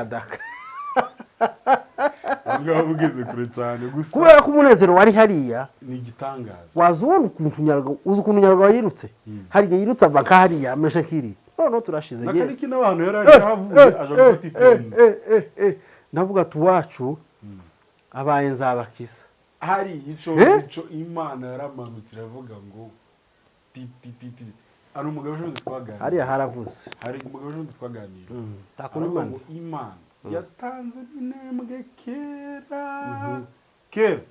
Sadaka. Aho ngaho ugeze kure cyane gusa. Kubera ko umunezero wari hariya. Ni igitangaza. Waza ubona ukuntu Nyarugabo, uzi ukuntu Nyarugabo yirutse, hari igihe yirutse ava nka hariya ameshe nk'iriya, noneho turashize Na yewe. Kaniki n'abantu yari ari yahavuye aje gufata ipendo. Ndavuga ati uwacu abaye nzabakiza. Hari ico Eh? ico Imana yaramanutse iravuga ngo ti ti ti ti. Hari umugabo ejo bundi twaganira. Hariya haravuze. Hari umugabo ejo bundi twaganira. Takunda. Aravuga Imana. ngo Imana yatanze Minembwe kera kera,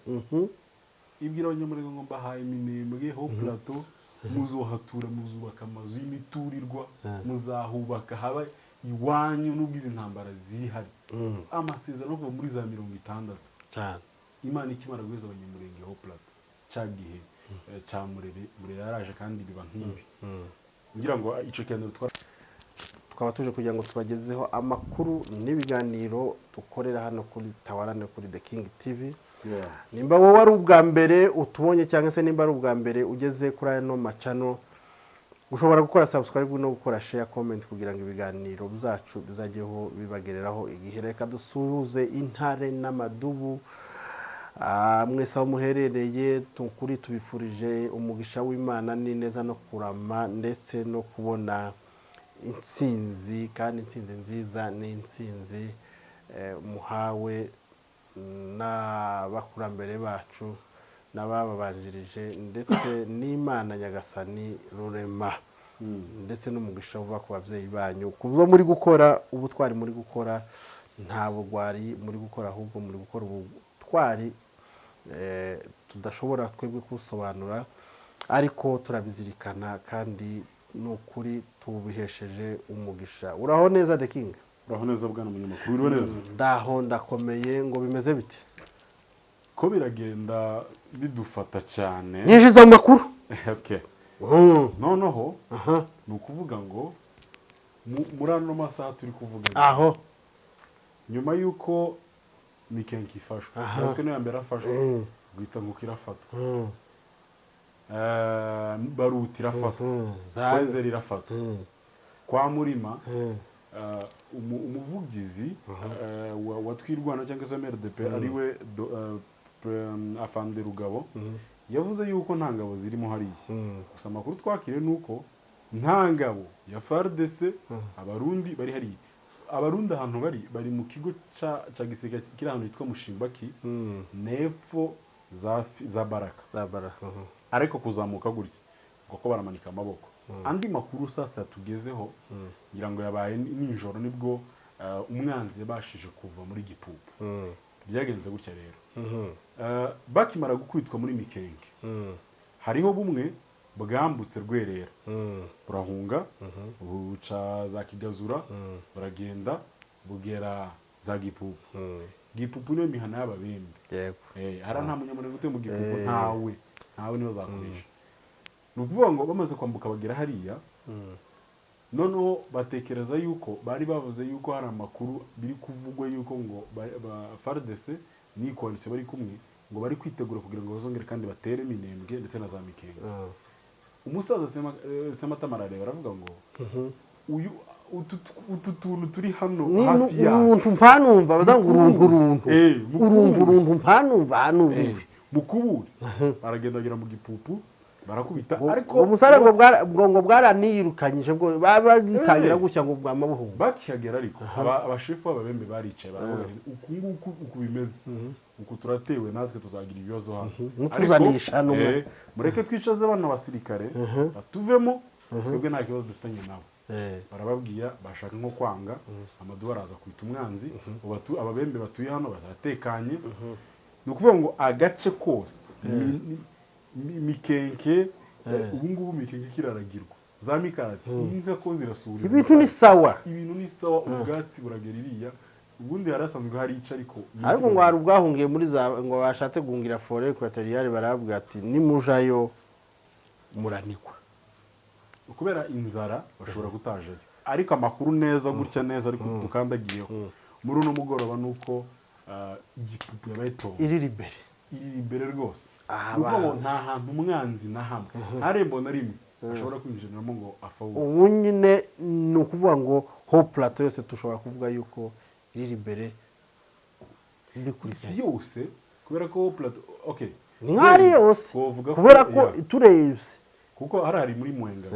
ibwira Abanyamurenge ngo mbahaye Minembwe, Haut Plateau, muzohatura, muzubaka amazu y'imiturirwa, muzahubaka haba iwanyu nubwo izi ntambara zihari. Amasezerano kuva muri za 60. Cyane. Imana ikimara guheza Abanyamurenge Haut Plateau, cya gihe cya Murere, Murere yaraje kandi biba nk'ibi, ngira ngo icyo kiganiro twara. Tukaba tuje kugira ngo tubagezeho amakuru n'ibiganiro dukorera hano kuri Tawarane, kuri The King TV. Nimba wowe ari ubwa mbere utubonye, cyangwa se nimba ari ubwa mbere ugeze kuri ano macano, ushobora gukora subscribe no gukora share, comment, kugira ngo ibiganiro byacu bizajyeho bibagereraho igihe. Reka dusuhuze intare n'amadubu. Mwese aho muherereye, tukuri tubifurije umugisha w'Imana n'ineza no kurama, ndetse no kubona intsinzi, kandi intsinzi nziza ni intsinzi muhawe n'abakurambere bacu n'abababanjirije, ndetse n'Imana Nyagasani Rurema, ndetse n'umugisha uva ku babyeyi banyu ku byo muri gukora. Ubutwari muri gukora, nta bugwari muri gukora, ahubwo muri gukora ubutwari tudashobora twebwe kubusobanura, ariko turabizirikana kandi ni ukuri tubihesheje umugisha. Uraho neza, The King? Uraho neza, bwana munyamakuru, wiriwe neza? Ndaho, ndakomeye. Ngo bimeze bite? Ko biragenda bidufata cyane. Nyinjiza mu makuru. Okay. Noneho ni ukuvuga ngo muri ano masaha turi kuvuga, aho nyuma y'uko Mikenke ifashwe, yazwi niyo ya mbere afashwe, Rwitsankuko irafatwa, Baruti irafatwa, Kwezera irafatwa, kwa Murima, umuvugizi wa Twirwana cyangwa se MRDP, ariwe Afande Rugabo, yavuze yuko nta ngabo zirimo hariya. Gusa amakuru twakiriye ni uko nta ngabo ya FARDC, Abarundi bari hariya. Abarundi ahantu bari mu kigo ca gisirikare kiri ahantu hitwa Mushimbaki, nepfo za Baraka. Za Baraka. Ariko kuzamuka gutya ngo ko baramanika amaboko. Andi makuru sasa yatugezeho, ngira ngo yabaye nijoro, nibwo umwanzi yabashije kuva muri Gipupu. Byagenze gutya rero: bakimara gukubitwa muri Mikenke, hariho bumwe bwambutse Rwerera, burahunga, buca za Kigazura, buragenda bugera za Gipupu. Gipupu niyo mihana y'Ababembe. Hariya nta Munyamurenge utuye mu Gipupu. Ntawe, ntawe, niyo zakoresha. Ni ukuvuga ngo bamaze kwambuka bagera hariya, noneho batekereza yuko bari bavuze yuko hari amakuru biri kuvugwa yuko ngo FARDC n'iyi coalition bari kumwe, ngo bari kwitegura kugira ngo bazongere kandi batere Minembwe ndetse na za Mikenke. Umusaza Sematama arareba, aravuga ngo uyu utu tuntu turi hano Ni hafi yacu. Uruntu mpanumva baza ngo uruntu uruntu. Mukubure. Uruntu uruntu mpanumva hano. Mukubure. Baragenda bagera mu Gipupu, barakubita, ariko Ngo musare ngo ngo bwaraniyirukanyije, bwo baba bagitangira gutya ngo bwama buhunga. Bakihagera ariko abashefu b'Ababembe baricaye, baravuga bati uku nguku uku bimeze uku, turatewe, natwe tuzagira ibibazo hano. Mutuzanisha Ariko, hano. Mureke twicaze bano basirikare batuvemo, twebwe nta kibazo dufitanye nabo. Barababwira, bashaka nko kwanga amaduba, araza kwita umwanzi. Ubu Ababembe batuye hano baratekanye. Ni ukuvuga ngo agace kose Mikenke, ubu ngubu Mikenke kiraragirwa, za Mikarati inka ko zirasura. Ibintu ni sawa. Ibintu ni sawa, ubwatsi buragera iriya. Ubundi hari hasanzwe hari ica, ariko Ariko ngo hari ubwahungiye muri za, ngo bashatse guhungira forêt équatoriale, barabwira ati nimujayo muranikwa. Kubera inzara bashobora kutajayo. Ariko amakuru neza gutya neza, ariko dukandagiyeho muri uno mugoroba, ni uko Gipupu yabaye tongo. Iri imbere. Iri imbere rwose. Ah, Ni ukuvuga ngo nta hantu umwanzi na hamwe, nta rembo na rimwe ashobora kwinjiriramo ngo afawure. Ubu nyine ni ukuvuga ngo Haut Plateau yose dushobora kuvuga yuko Riri imbere Isi bikurikiranye. yose, kubera ko plateau, okay, Ni nk'aho ari yose, twovuga kubera ko yeah, turebye kuko hari muri Mwenga.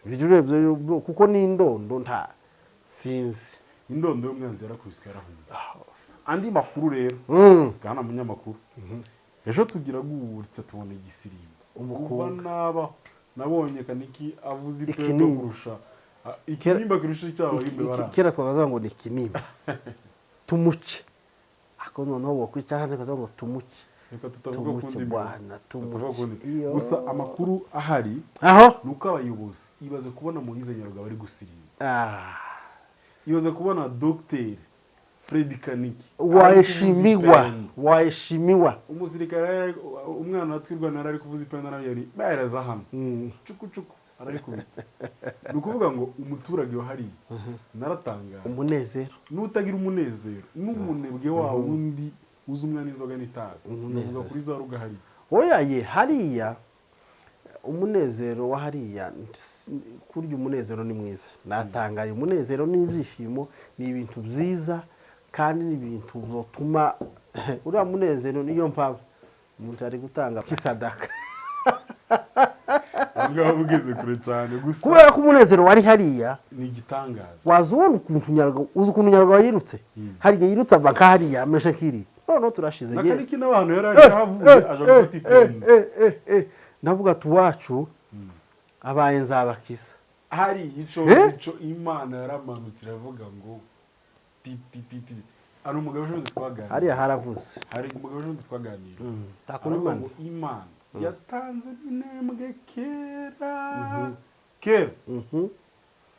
Ibyo urebye kuko ni indondo, nta sinzi. Indondo y'umwanzi yarakubiswe, yarahunze. Andi makuru rero, bwana munyamakuru, ejo tugira gutya tubona igisirimba. Umukunga. Kuva nabaho nabonye Kaniki avuze ipeto Ikinimba. kurusha ikinimba kurusha icyaha imbeba. Kera twakavuga ngo ni ikinimba tumuce, ariko noneho wokwicara hanze ukavuga ngo tumuce. Reka tutavuga Tumuce ku ndimi. bwana, Tutavuga ku tumuce. ndimi. Iyo. Gusa amakuru ahari Aho ni uko abayobozi, ibaze kubona Moise Nyarugabo ari gusirimba, ibaze kubona Dogiteri Fred Kaniki ari kuvuza Waheshimiwa. ipendo. Waheshimiwa. Umusirikare umwana twirwana yari ari kuvuza ipendo, nawe yari bahereza hano cuku cuku ararikubita. Ni ukuvuga ngo umuturage wa hariya naratangaye. Umunezero. N'utagira umunezero n'umunebwe wa wundi uzi umwana inzoga n'itabi. Umunezero. Uvuga kuri za ruga hariya. Oya ye, hariya umunezero wa hariya, kurya umunezero ni mwiza. Natangaye, umunezero n'ibyishimo ni ibintu byiza, kandi ni ibintu byotuma uriya munezero, niyo mpamvu umuntu ari gutanga kisadaka. Aho ngaho ugeze kure cyane gusa. Kubera ko umunezero wari hariya Ni igitangaza. Waza ubona ukuntu Nyarugabo, uzi ukuntu Nyarugabo yirutse hari igihe yirutse ava nka hariya ameshe nk'iriya, noneho turashize Na yewe. Kaniki n'abantu yari ari yahavuye aje gufata ipendo. Ndavuga ati uwacu abaye nzabakiza. Hari ico Eh? ico Imana yaramanutse iravuga ngo ti ti ti ti. Hari umugabo ejo bundi twaganira. Hariya haravuze. Hari umugabo ejo bundi twaganira, Takunda aravuga Imana. ngo Imana yatanze Minembwe kera kera,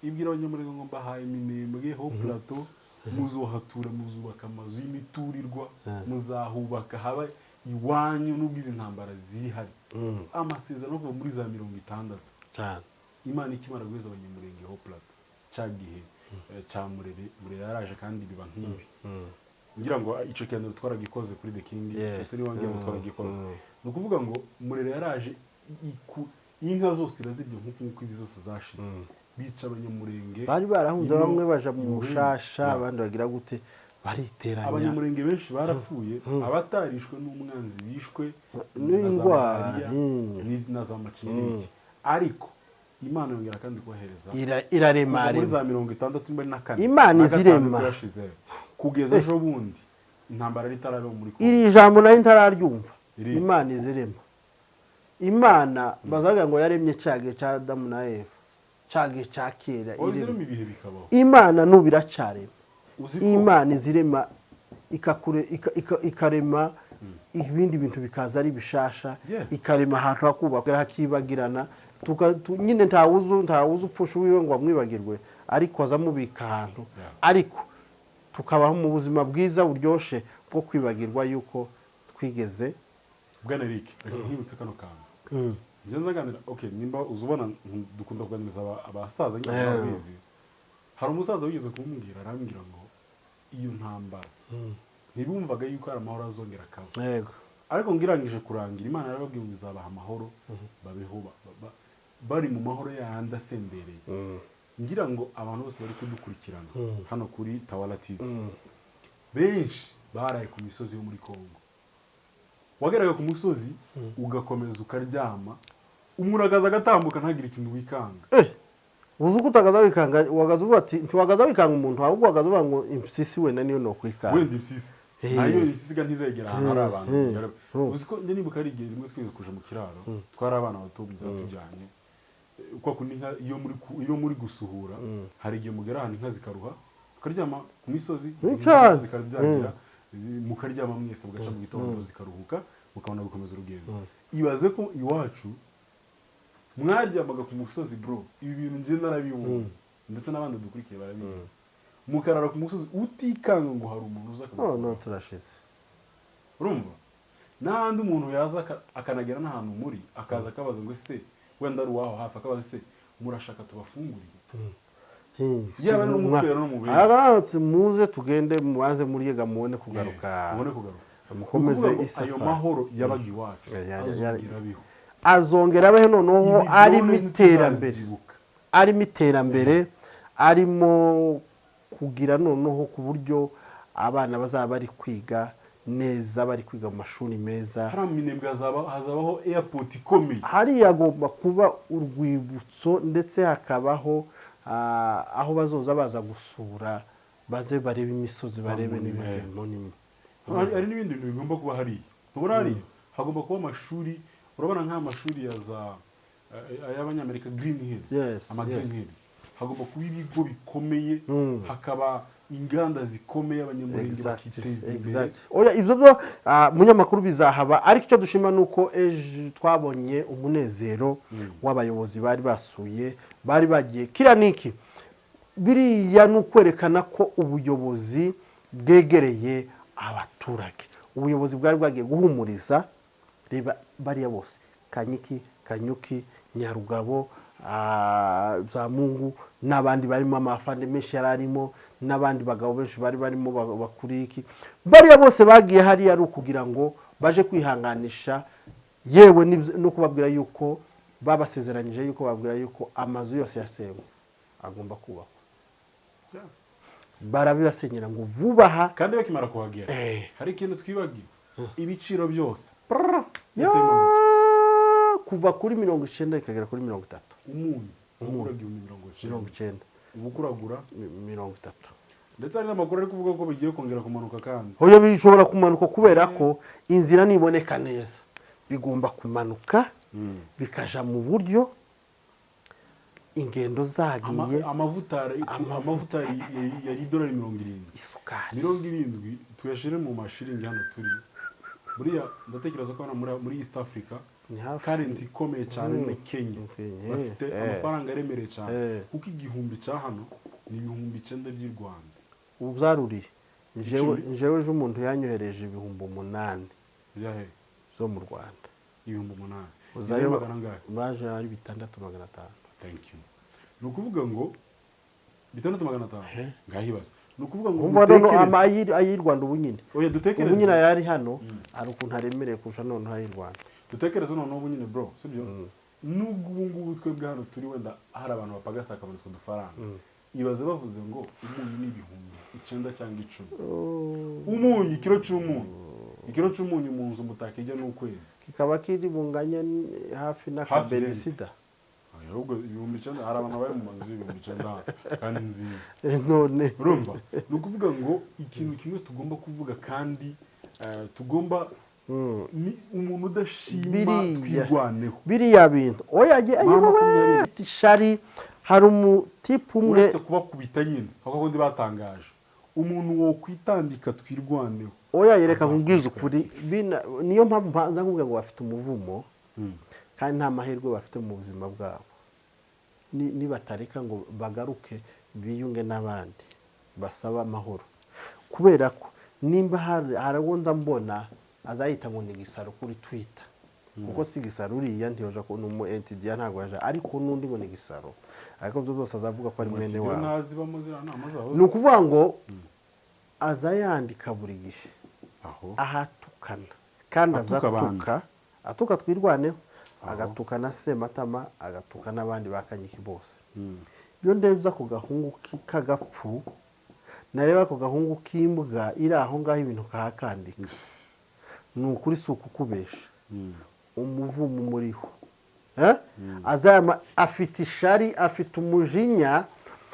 ibwira Abanyamurenge ngo mbahaye Minembwe ho plateau, muzohatura, muzubaka amazu y'imiturirwa, muzahubaka haba iwanyu nubwo izi ntambara zihari. Amasezerano kuva muri za 60, Cyane. Imana ikimara guheza Abanyamurenge ho plateau, cya gihe cya Murere. Murere yaraje kandi biba nk'ibi. Ngira ngo icyo kiganiro twaragikoze kuri The King, ndetse niba ngira ngo twaragikoze. Ni ukuvuga ngo Murere yaraje, inka zose irazirya nk'uko nguko izi zose zashize, bica Abanyamurenge. Bari barahunze, ino bamwe baja mu i Burundi. Mushasha, abandi bagira gute, bariteranya. Abanyamurenge benshi barapfuye, abatarishwe n'umwanzi bishwe na za N'indwara, malariya, na za macinya n'ibiki, ariko Imana yongera kandi kubahereza kuva Irarema. muri za 64 nimba ari na kane Imana na gatanu izirema. nibwo yashize, kugeza ejo bundi intambara yari itaraba muri Kongo. Iri jambo nayo ntararyumva. Iri. Imana izirema, Imana bazaga ngo yaremye cya gihe cya Adamu na Eva, cya gihe cya kera. Oya, Irema. izirema ibihe bikabaho. Imana n'ubu iracarema. Uzi ko Imana izirema ikarema ibindi bintu bikaza ari bishasha, ikarema ahantu hakubakwa hakibagirana. Nyine ntawuzi upfusha uwiwe ngo amwibagirwe, ariko aza amubika ahantu, ariko tukabaho mu buzima bwiza buryoshe bwo kwibagirwa yuko twigeze. Bwana Eric, reka nkwibutse kano kantu. Njye nzaganira, okay, nimba uza ubona dukunda kuganiriza abasaza nyine, babizi. Hari umusaza wigeze kumbwira, arambwira ngo iyo ntambara ntibumvaga yuko hari amahoro azongera akaba, ariko ngo irangije kurangira, Imana yarababwiye ngo izabaha amahoro, babeho bari mu mahoro yandi asendereye. Ngira ngo abantu bose bari kudukurikirana hano kuri Tawala TV, benshi baraye ku misozi yo muri Kongo. Wageraga ku musozi ugakomeza ukaryama, umuntu akaza agatambuka ntagire ikintu wikanga. Uzi uko utagaza wikanga, wagaza uvuga ati ntiwagaza wikanga umuntu, ahubwo wagaza uvuga ngo impyisi wenda niyo nokwikanga. Wenda impyisi, nayo impyisi ga ntizegera ahantu hari abantu. Uzi ko njye nibuka hari igihe rimwe twigeze kuja mu kiraro, twari abana bato, nzira tujyanye. Kwa kundi inka iyo muri gusuhura, hari igihe mugera ahantu inka zikaruha, tukaryama ku misozi, Ni cyane. zikarabyagira, mukaryama mwese, mugaca mu gitondo zikaruhuka, mukabona gukomeza urugendo. Ibaze ko iwacu mwaryamaga ku musozi, bro. Ibi bintu njye narabibonye, ndetse n'abandi dukurikiye barabizi. Mukarara ku musozi utikanga ngo hari umuntu uza Oh, akagukura. no turashize. Urumva n'ahandi umuntu yaza akanagera n'ahantu muri, akaza akabaza ngo ese wenda ari uwaho hafi, akabaza ese murashaka tubafungurire? Yaba ari n'umupfero n'umubere. Agarutse, muze tugende, mubanze muryega mubone kugaruka. Mubone kugaruka. Mukomeze Ni ukuvuga ngo isafari. ayo mahoro yabaga iwacu azongera abeho. Azongera abeho noneho Izi arimo drone iterambere, ntituzazibuka. arimo iterambere, arimo Kugira noneho ku buryo abana bazaba bari kwiga neza, bari kwiga mu mashuri meza. Hariya mu Minembwe hazabaho airport ikomeye. Hariya hagomba kuba urwibutso, ndetse hakabaho aho bazoza baza gusura, baze barebe imisozi, Za barebe monument. n'ibindi monument. Hari n'ibindi bintu bigomba kuba hariya. Ntubona hariya hagomba kuba amashuri? Urabona nk'amashuri ya za ay'abanyamerika, Green Hills, ama Green Hills, hagomba kuba ibigo bikomeye, hakaba inganda zikomeye, Abanyamurenge bakiteza imbere. Oya, ibyo byo munyamakuru bizahaba, ariko icyo dushima ni uko ejo twabonye umunezero w'abayobozi bari basuye, bari bagiye kiriya niki. Biriya ni ukwerekana ko ubuyobozi bwegereye abaturage. Ubuyobozi bwari bwagiye guhumuriza. Reba bariya bose, Kanyiki, Kanyuki, Nyarugabo, Zamungu n'abandi barimo, amafande menshi yari arimo, n'abandi bagabo benshi bari barimo bakuriye iki. Bariya bose bagiye hariya ari ukugira ngo baje kwihanganisha, yewe no kubabwira yuko babasezeranyije, yuko babwira yuko amazu yose yasenywe agomba kubakwa. Barabibasenyera ngo vuba aha. Kandi bakimara kuhagera, hari ikintu twibagiwe: ibiciro byose prrr, yahise bimanuka. Kuva kuri 90 ikagera kuri 30. Umunyu ugura 1090. 90. Ubu kuragura 30. Ndetse hari n'amakuru ari kuvuga ko bigiye kongera kumanuka kandi. Hoya, bishobora kumanuka kubera ko inzira niboneka neza bigomba kumanuka, bikaja mu buryo ingendo zagiye. Amavuta yari idolari 70. Isukari. 70 tuyashyire mu mashiringi hano turi. Buriya ndatekereza ko hano muri East Africa Ni hafi. currency ikomeye cyane ni Kenya. Kenya, bafite amafaranga aremereye cyane, kuko 1000 cya hano ni 9000 by'i Rwanda. Ubu byaruriye. 10. Njewe ejo umuntu yanyohereje 8000 Byahe? zo mu Rwanda. 8000? Uzayo. Izo magana angahe? Baje ari 6500. Thank you. Ni ukuvuga ngo 6500, ngahibaza, ni ukuvuga ngo Umva noneho mutekereze. Ay'i Rwanda ubu nyine, Oya, ubu dutekereze. nyine ayari hano hari ukuntu aremereye kurusha noneho ay'i Rwanda. Dutekereze noneho ubu nyine, bro, sibyo? Nubwo ubu ngubu twebwe hano turi, wenda hari abantu bapagasa akabona utwo dufaranga, ibaze bavuze ngo umunyu ni 9000 cyangwa 10, umunyu, ikiro cy'umunyu, ikiro cy'umunyu mu nzu mutakijya n'ukwezi. Kikaba kiri bunganye hafi n'akabenisida. Oya, ahubwo 9000, hari abantu bari mu mazu y'9000 kandi nziza. None Urumva, ni ukuvuga ngo ikintu kimwe tugomba kuvuga kandi tugomba ni umuntu udashima Biriya. Twirwaneho. Biriya bintu, oya ye. Mama 20. Shari, hari umutipe umwe. Uretse kubakubita nyine aho kundi batangaje, umuntu wo kwitambika Twirwaneho Oya, yereka azakubitwa. nkubwize ukuri. Niyo mpamvu mbanza nkubwira ngo bafite umuvumo kandi nta mahirwe bafite mu buzima bwabo. Nibatareka ngo bagaruke biyunge n'abandi basaba amahoro, kubera ko nimba hari uwo mbona azahita ngo ni Gisaro kuri Twitter, kuko si Gisaro uriya, ntiyoja ko ni umu entidiya, ntabwo yaje, ariko n'undi ngo ni Gisaro, ariko byo byose azavuga ko ari mwene Amatiyo wabo. Ntazibamo ziriya nama zabo. Ni ukuvuga ngo aza yandika buri gihe Aho ahatukana kandi aza Atuka abandi. atuka Twirwaneho, agatuka na Sematama, agatuka n'abandi ba Kanyiki bose. Iyo ndebye ako gahungu k'agapfu, nareba ako gahungu k'imbwa iri aho ngaho, ibintu kahakandika, ni ukuri si ukukubesha, umuvumo umuriho. Eh? Azayama afite ishari, afite umujinya.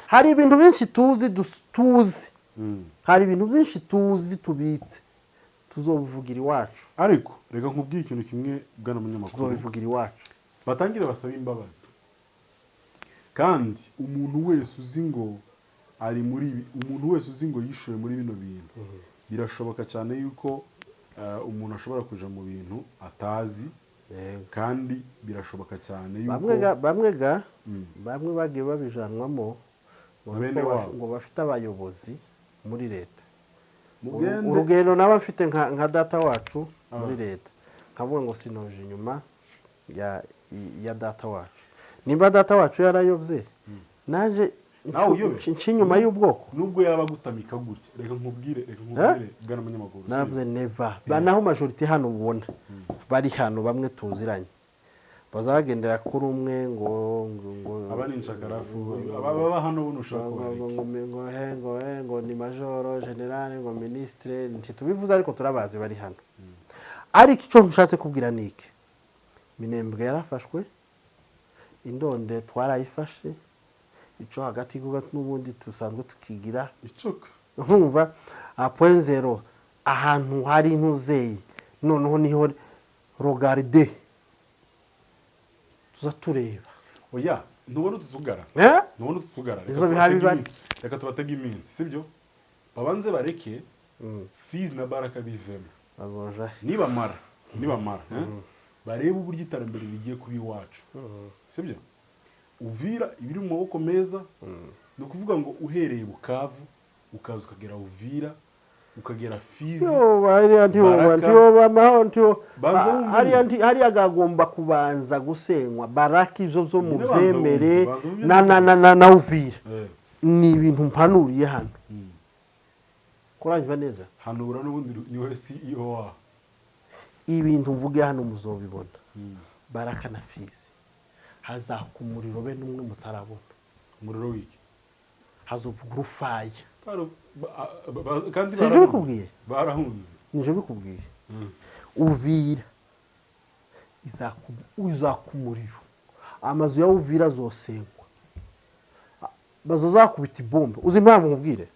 Hari ibintu byinshi tuzi, tuzi, hari ibintu byinshi tuzi tubitse, tuzobivugira iwacu. Ariko reka nkubwire ikintu kimwe, bwana munyamakuru. Tuzobivugira iwacu. Batangire basabe imbabazi, kandi umuntu wese uzi ngo ari muri ibi, umuntu wese uzi ngo yishuye muri bino bintu, birashoboka cyane yuko umuntu ashobora kuja mu bintu atazi. Kandi birashoboka cyane yuko Bamwe ga bamwe bagiye babijanwamo ngo Bene nuko wabo. ngo bafite abayobozi muri leta. Mugende. Urugendo naba mfite nka data wacu muri leta, nkavuga ngo sinoje inyuma ya data wacu. Nimba data wacu yarayobye, naje Nawe uyobe. nca inyuma y'ubwoko. Nubwo yaba agutamika gutya, reka nkubwire, bwana munyamakuru, sibyo? Naravuze never. Ba naho majorité hano ubona bari hano, bamwe tuziranye. Bazagendera kuri umwe ngo Aba ni inshakarafu, ababa hano buno ushaka ngo ngo ni majoro general ngo ministre, ntitubivuze ariko turabazi bari hano. Ariko icyo nshatse kubwira ni iki: Minembwe yarafashwe, Indonde twarayifashe, ico hagati n'ubundi dusanzwe tukigira icoka nkumva point zero ahantu hari intuzeyi, noneho niho rogarde tuza tureba. Oya, ntubona utu tugara, ntubona utu tugara. Reka tubatege iminsi, sibyo? Babanze bareke Fizi na Baraka bivemo, nibamara barebe uburyo iterambere rigiye kuba iwacu, sibyo? Uvira ibiri mu maboko meza, ni ukuvuga ngo uhereye Bukavu ukaza ukagera Uvira ukagera Fizi, hariya agomba kubanza gusenywa Baraka, ibyo byo mu byemere na Uvira ni ibintu mpanuriye hano. Kuranywa neza hanura n'ubundi niwe CEO wa ibintu mvuge hano muzobibona. Baraka na Fizi hazaka umuriro be n'umwe mutarabona umuriro wiki, hazovuga urufaya. Kandi barahunze, barahunze nije bikubwiye. Uvira izaka umuriro, amazu ya Uvira azosenywa, bazozakubita ibombe. Uzi impamvu nkubwire?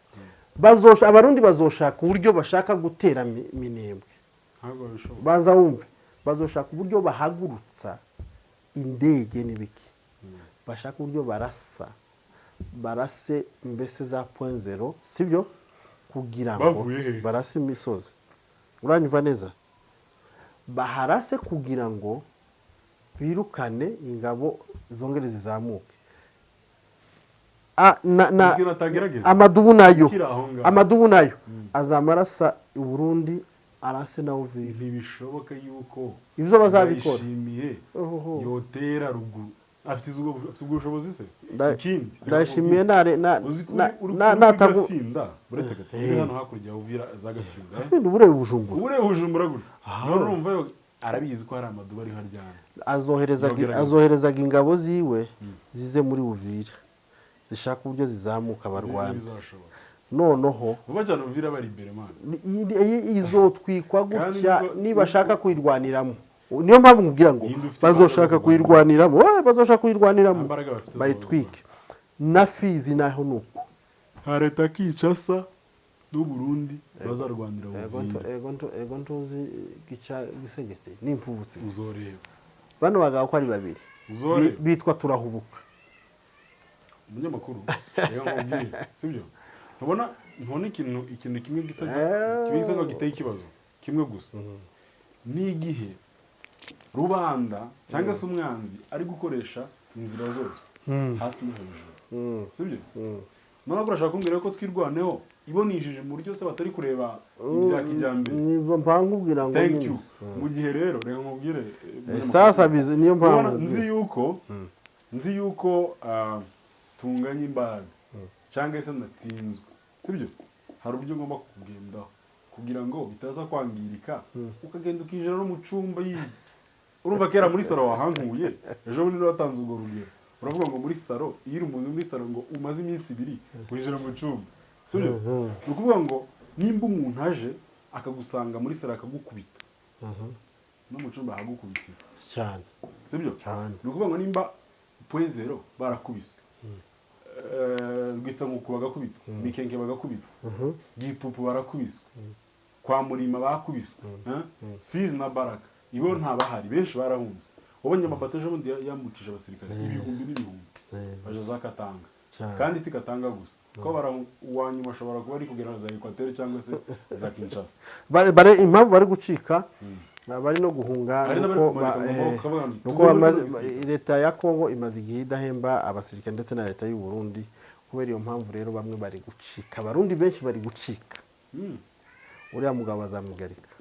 Abarundi bazoshaka uburyo bashaka gutera Minembwe, banza wumve, bazoshaka uburyo bahagurutsa indege n'ibiki, bashaka uburyo barase mbese za point zero, sibyo? Kugira ngo barase imisozi, uranyumva neza, baharase kugira ngo birukane ingabo zongere zizamuke. Amadubu nayo azamarasa i Burundi, arase na Uvira. Ntibishoboka yuko ibyo bazabikora. Yotera ruguru afite ubwo bushobozi se? Ikindi ndashimiye natagufinda uretse gato hano hakurya Uvira za Gafinda, Gafinda uburebe Bujumbura, uburebe Bujumbura gutya. None urumva arabizi ko hari amadubu ari haryana, azoherezaga ingabo ziwe zize muri Uvira zishaka uburyo zizamuka barwana. Noneho vuba cyane Uvira bari imbere mana, izotwikwa gutya nibashaka kuyirwaniramo. Niyo mpamvu nkubwira ngo bazoshaka kuyirwaniramo, bazoshaka kuyirwaniramo bayitwike. Na Fizi naho nuko nka leta Kinshasa n'u Burundi bazarwanira Uvira. Ego ntuzi gica gisegete n'impfubutsi uzoreba bano bagabo ko ari babiri bitwa turahubuka. Umunyamakuru reka nkubwire, sibyo? Ntubona ikintu kimwe gisa nkaho giteye ikibazo kimwe gusa, ni igihe rubanda cyangwa se umwanzi ari gukoresha inzira zose hasi no hejuru, sibyo? None urashaka kumbwira ko twirwaneho ibonishije mu buryo se batari kureba ibya kijyambere? Niba mpangubwira ngo thank you. Mu gihe rero reka nkubwire sasa bizi, niyo mpamvu nzi yuko tunganya imbaraga cyangwa se natsinzwe, sibyo? Hari uburyo ngomba kugendaho kugira ngo bitaza kwangirika, ukagenda ukinjira no mu cyumba yiyi. Urumva kera muri saro wahankuye, ejo bundi watanze urwo rugero, uravuga ngo muri saro iyo uri umuntu muri saro ngo umaze iminsi ibiri winjira mu cyumba, sibyo? Ni ukuvuga ngo nimba umuntu aje akagusanga muri saro akagukubita, no mu cyumba ahagukubitira cyane, sibyo? Ni ukuvuga ngo nimba point zero barakubiswe, Rwisamuku bagakubitwa, Mikenke bagakubitwa, Gipupu barakubiswe, kwa Murima bakubiswe, Fizi na Baraka ibo ntabahari, benshi barahunze. Wabonye amabato ejo bundi yambukije abasirikare ibihumbi n'ibihumbi baje za Katanga, kandi si Katanga gusa ko uwa nyuma ashobora kuba ari kugera za Equateur cyangwa se za Kinshasa. Impamvu bari gucika bari no guhunga nuko leta ya Kongo imaze igihe idahemba abasirikare ndetse na leta y'u Burundi. Kubera iyo mpamvu rero bamwe bari gucika, abarundi benshi bari gucika. Uriya mugabo bazamugarika,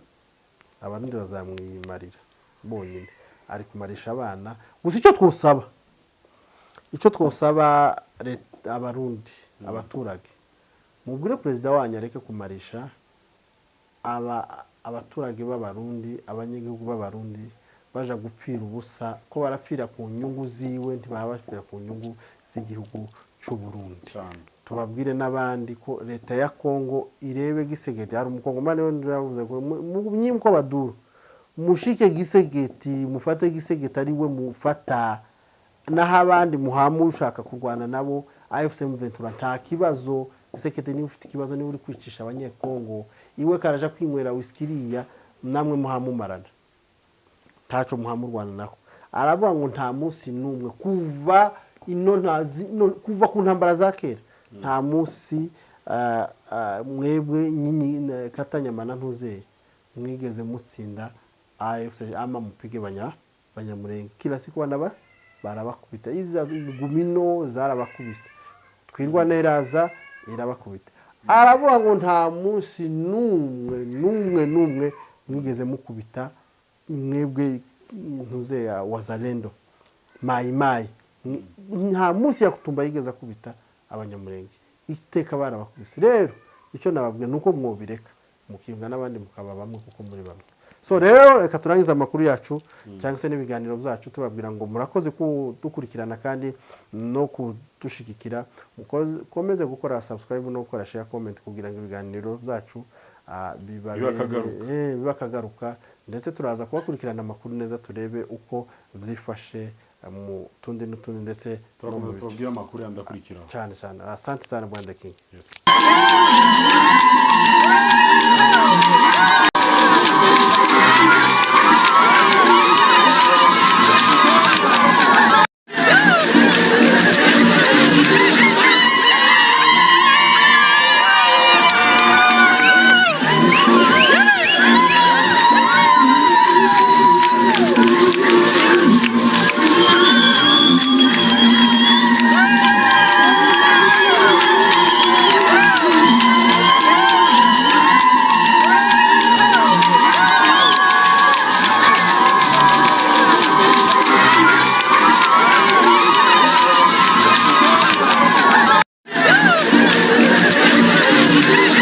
abarundi bazamwimarira bonyine, ari kumarisha abana gusa. Icyo twosaba leta, abarundi, abaturage, mubwire perezida wanyu areke kumarisha abaturage b'abarundi, abanyagihugu b'abarundi Baja gupfira ubusa, ko barapfira ku nyungu ziwe, ntibaba bapfira ku nyungu z'igihugu cy'u Burundi. Cyane. Tubabwire n'abandi ko leta ya Kongo irebe Gisegeti. Hari umukongomani we yavuze ngo nyimko baduru mushike Gisegeti, mufate Gisegeti ari we mufata, naho abandi muhamushaka kurwana nabo AFC M23 nta kibazo. Gisekedi niba ufite ikibazo, niba uri kwicisha abanyekongo, iwe karaja kwinywera whisky iriya, namwe muhamumarana, ntaco muhamurwana nako. Aravuga ngo nta munsi n'umwe kuva ino ntazi no, kuva ku ntambara za kera, nta munsi mwebwe nyinyi katanyama na ntuzeye mwigeze mutsinda AFC ama mupige banyamurenge. Kila siku banaba barabakubita, iza gumino zarabakubise, twirwa neraza irabakubita. Aravuga ngo nta munsi n'umwe n'umwe n'umwe mwigeze mukubita mwebwe ntuze ya Wazalendo Mayi Mayi, nta munsi yakutumba yigeze akubita abanyamurenge, iteka barabakubise. Rero icyo nababwira nuko mwobireka mukiyunga n'abandi mukaba bamwe kuko muri bamwe. So rero reka turangize amakuru yacu cyangwa se n'ibiganiro byacu tubabwira ngo murakoze kudukurikirana kandi no kudushigikira. Mukomeze gukora subscribe no gukora share, comment, kugira ngo ibiganiro byacu Bibe akagaruka. Bibe akagaruka, ndetse turaza kubakurikirana amakuru neza, turebe uko byifashe mu tundi n'utundi ndetse no mu Turakomeza bice. tubabwire amakuru yandi akurikiraho. Cyane cyane, asante sana, bwana King. Yes.